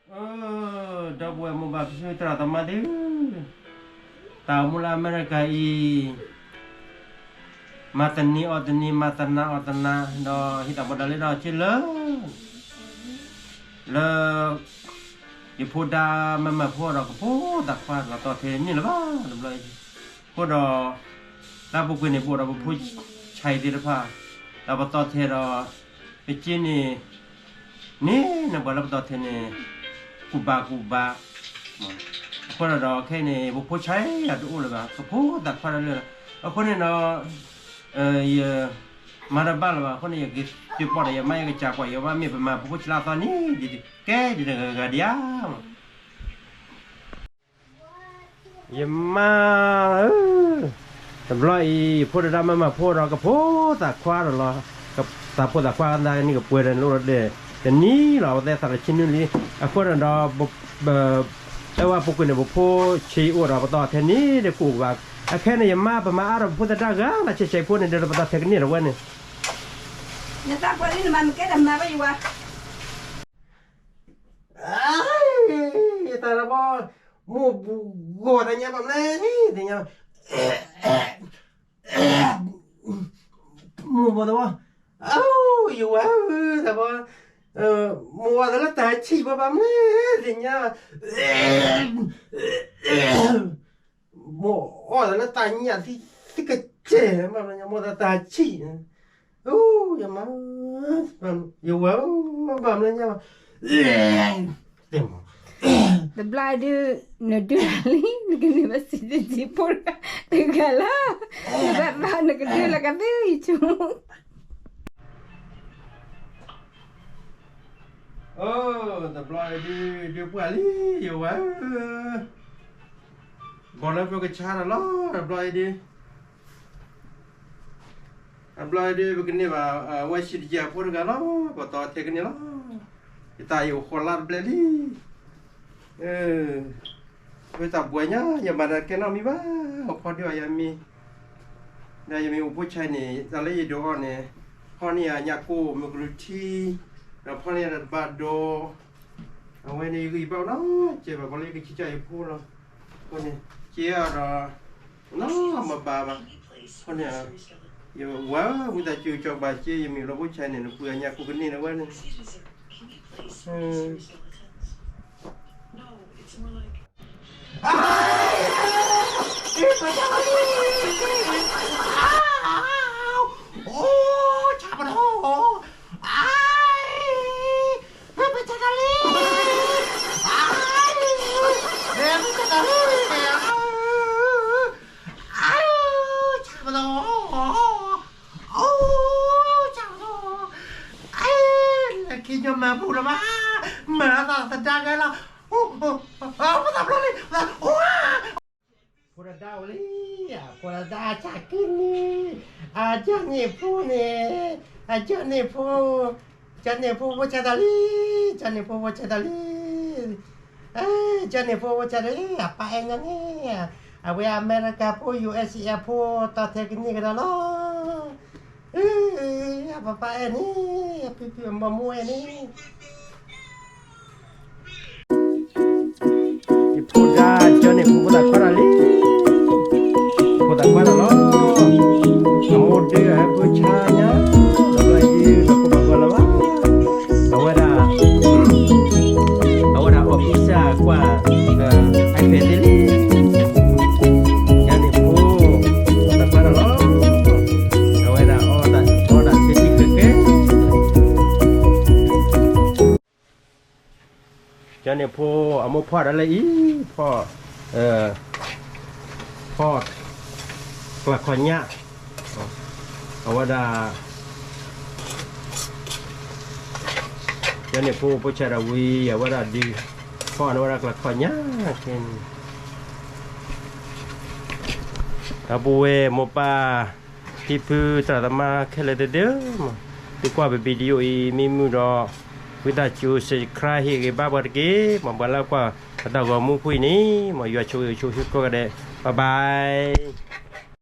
အၢ ဒီပုၢ်ဝဲၢ်မိၢ်ပၢ်ဖံဖုသရၣ်သမါသ့ၣ်ဧၢ, တၢ်အိၣ်မူလၢအမဲရကၤအံၤ မၤတနံၤအီၣ်တနံၤ မၤတနၤအီၣ်တနၤ ဒီးဟံးတၢ်ဘီတၢ်လၢဒီးက့လၢ လၢ ယဖိဒါမၤမၤဖိဒီးကဖိသၣ်ခွါလီၤတီၢ်ထဲန့ၣ်လၢၤဘၣ် တဘျီအံၤ, အဃိဒီး လၢပူၤကွံာ်န့ၣ် ပအိၣ်ဒီးပဖိဆံးသ့ၣ်တဖၣ် ဒီးပတီၢ်ထဲဒီး ပက့န့ၣ် န့ၣ်နပှၤလၢပတီၢ်ထဲန့ၣ် ကူၣ်ဘၣ်ကူၣ်ဘၣ်, အဃိဒီးခဲအံၤန့ၣ် ပဖိဆံးတအိၣ်လၢၤဘၣ် ကဖိသၣ်ခွါတၢ်လၢာ်လီၤ, အဃိန့ၣ်ဒီး ယ မၤတဘၣ်လၢၤဘၣ် အဃိန့ၣ် ယက့ၤသုးပီၣ်ဒီး ယမါယကစၢ်ကွၢ် ယမါမ့ၢ်ပမၤပဖိဆံးလၢအသီန့ၣ် ဒ်ကဲဒ်တဂၤဂၤဒံးဧါ. ယမါဧၢ, တဘျီအံၤ ယဖိတဒါမၤမၤဖိဒီးကဖိသၣ်ခွါဒီးလီၤ, သးဖိသၣ်ခွါသးန့ၣ်ကပှဲၤဒီးနလိၣ်ဒီး တနံၤလီၤ အဝဲသ့ၣ်သးတဆံနွံလံ, အဃိန့ၣ်ဒီး အဲဝဲပူၤကွံာ်န့ၣ် ပဖိဆံးအိၣ်ဒီးပတီၢ်ထဲန့ၣ်ဒီးကူၣ်ဘၣ်, အခဲန့ၣ် ယမါပမၤအါဒီးပဖိသဒါဂၤလၢဆံးဆံးဖိန့ၣ်ဒီးပတီၢ်ထဲကန့ၢ်ဒီးဝဲန့ၣ် နသးပှၢ်လံနမၤမ့ၢ်ကဲဒီးမၤဘၣ်ယဝၤ, ယသးဒီးဘီ, မိၢ်ပူၤဂီၤတညါဘၣ်မလဲ, တညါ, မိၢ်ပူၤတဘီ, အိ ယဝၤဧၢ, တဘီ, မိၢ်ဝၤသးလၢတၢ်ဆံးဘၣ်ဘၣ်မလဲ, တညါ မိၢ်အီၣ်သးလၢတၢ်ညၣ်သံ သံကစဲၢ် ဘၣ်မနုၤညါ မိၢ်သးတၢ်ဆံး, အိ ယမါ, ယဝၤဧၢ, ဘၣ်မနုၤညါ, တဘျီဒုး နဒုးလံ နကန့ၢ်ဘၣ်စံးတစံးဖိတဂၤလီၤ, နဘၣ်သးနကဒုးလၢကသ့ယဆိကမိၣ် တဘျီအံၤဒုး ဒုးပှၢ်လံ ယဝၤဧၢ, ဘီလၢပကဆါဒီးလီၤ တဘျီအံၤဒုး, တဘျီအံၤဒုး ပကန့ၢ်ဘၣ် ဝဲစံးတယၢ်ဖိတဂၤလီၤ ပတီၢ်ထဲကန့ၢ်လီၤ, ယတၢ်အံၤအိၣ်ဃီလါတဘျဲၣ်လံ ဝဲတၢ်ဘှံးညါ ယမၤတၢ်ကဲနီတမံၤဘၣ်, အိၣ်ဖီဒုးအီၤယမံၤ, ဒီးယမ့ၢ်အိၣ်ဖိဆါအံၤန့ၣ် တၢ်လၢယဒိးအီၤန့ၣ် ဖီၣ်န့ၢ်ယညၣ်ကိၢ်မုၢ်ကရူၢ်ထံ, ဒီးဖီၣ်န့ၢ်ယတၢ်တဘၣ်ဒိ, အဝဲန့ၣ်ယဂံၢ်ယဘါနီတစဲးဘၣ် ဘၣ်လၢယကဆံးကၠီယဖိလီၤ, အဃိန့ၣ် က့ၤအီၤဒီး နီမဘၣ်ဘၣ်, အဃိန့ၣ် ယဝၤဧၢ ဝံသးစူၤကၠီဘၣ်က့ၤ ယမ့ၢ်လီၤဖိဆါန့ၣ် နပှ့ၤအညၣ်ကိၢ်ကန့ၢ်ဒီးဝဲန့ၣ် လၢခံညီမၤဘူၣ်လၢၤဘၣ်, မၤသးသဒါဂဲၤလီၤ, ဖိသၣ်ဘျီလံ, ဖိတဒါအိၣ်လံ, ဖိတဒါအစၢ်က့ၤန့ၣ်, အကၠီန့ၣ်ဖိန့ၣ်, အကၠီန့ၣ်ဖိ, ကၠီန့ၣ်ဖိဖိဆဲးတၢ်လံ, ကၠီန့ၣ်ဖိဖိဆဲးတၢ်လံ, ကၠီန့ၣ်ဖိဖိဆဲးတၢ်လံ, အပၢ်အဲၣ်ညါန့ၣ်, အဝဲအမဲရကၤဖိ ယူၣ်အ့စံၣ်အဲၣ်ဖိ တီၢ်ထဲကန့ၢ်ကဒီးလီၤ, အပၢ်ပၢ်အဲၣ်န့ၣ်, အဖံဖံအမိၢ်မိၢ်အဲၣ်န့ၣ် ယဖိဒါကၠီန့ၣ်ဖိဖိသၣ်ခွါတၢ်လံ, ဖိသၣ်ခွါတၢ်လီၤ, အမိၢ်ဒုးအဟဲဖိဆါညါ, ဒီးဘျီအံၤဒုး တခိၣ်ဘၣ်ဂီၤလၢၤဘၣ်, အဝဲဒၣ်, အဝဲဒၣ်အီၣ်ပံစၢ်ကွၢ်, iPad သ့လံ, ကၠီန့ၣ်ဖိ, သၣ်ခွါတၢ်လီၤ, အဝဲဒၣ်အီၣ်တၢ်အီၣ်တၢ်သ့သ့ဃဲဃဲ ကၠီန့ၣ်ဖိ အမိၢ်ဖီၣ်ဒၣ်လၢအံၤ, ဖီၣ်, ဖီၣ်, ကျၢ်ခီၣ်ညၣ်, အဝဲဒၣ်, ကၠီန့ၣ်ဖိဖိဆဲးတၢ်ဝံၤ အဝဲဒၣ်ဒုး, ဖီၣ်န့ၣ်ဝဲဒၣ်ကျၢ်ခီၣ်ညၣ်ခဲန့ၣ် ဒီပုၢ်ဝဲၢ်မိၢ်ပၢ် ဖံဖုသရၣ်သမါခဲလၢာ်သ့ၣ်ဧၢ, သုကွၢ်ပ video အံၤ မ့ၢ်မုာ်ဒီး ဝံသးစူၤ subscribe ဟ့ၣ်ဂ့ၤဘၣ်ပှၤတက့ၢ်, မ်ပှၤလၢကွၢ်ပတၢ်ဂီၤမူဖိအံၤန့ၣ် မ်ယွၤဆိၣ်ဂ့ၤဆိၣ်ဟံၣ်ကိးဂၤဒဲး, bye bye.